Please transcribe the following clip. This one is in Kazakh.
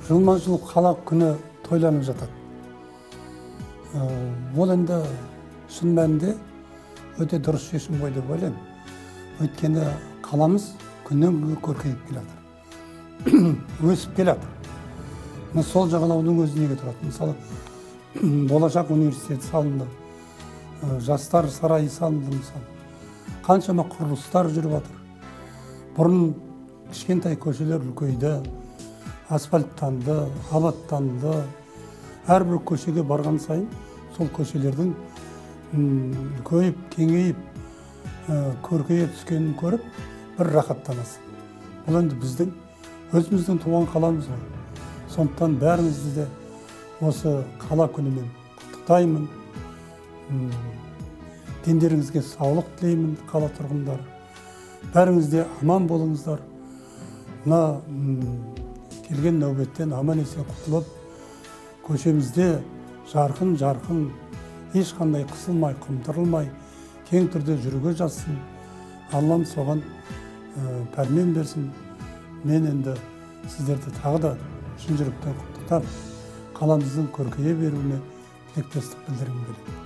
Жылма-жыл қала күні тойланып жатады. Ол енді шын мәнінде өте дұрыс шешім ғой деп ойлаймын. Өйткені қаламыз күннен күнге көркейіп келе жатыр, өсіп келе жатыр. Мына сол жағалаудың өзі неге тұрады? Мысалы, Болашақ университеті салынды, жастар сарайы салынды, мысалы. Қаншама құрылыстар жүріп жатыр. Бұрын кішкентай көшелер үлкейді, асфальттанды, абаттанды. Әрбір көшеге барған сайын сол көшелердің үлкейіп, кеңейіп, көркейе түскенін көріп, бір рахаттанасың. Бұл енді біздің өзіміздің туған қаламыз ғой. Сондықтан бәріңізді де осы қала күнімен құттықтаймын. Дендеріңізге саулық тілеймін, қала тұрғындары. Бәріңіз де аман болыңыздар. Мына келген нәубеттен аман есен құтылып, көшемізде жарқын жарқын, ешқандай қысылмай, қымтырылмай, кең түрде жүруге жазсын. Аллам соған пәрмен берсін. Мен енді сіздерді тағы да шын жүректен құттықтап, қаламыздың көркейе беруіне тілектестік білдіргім келеді.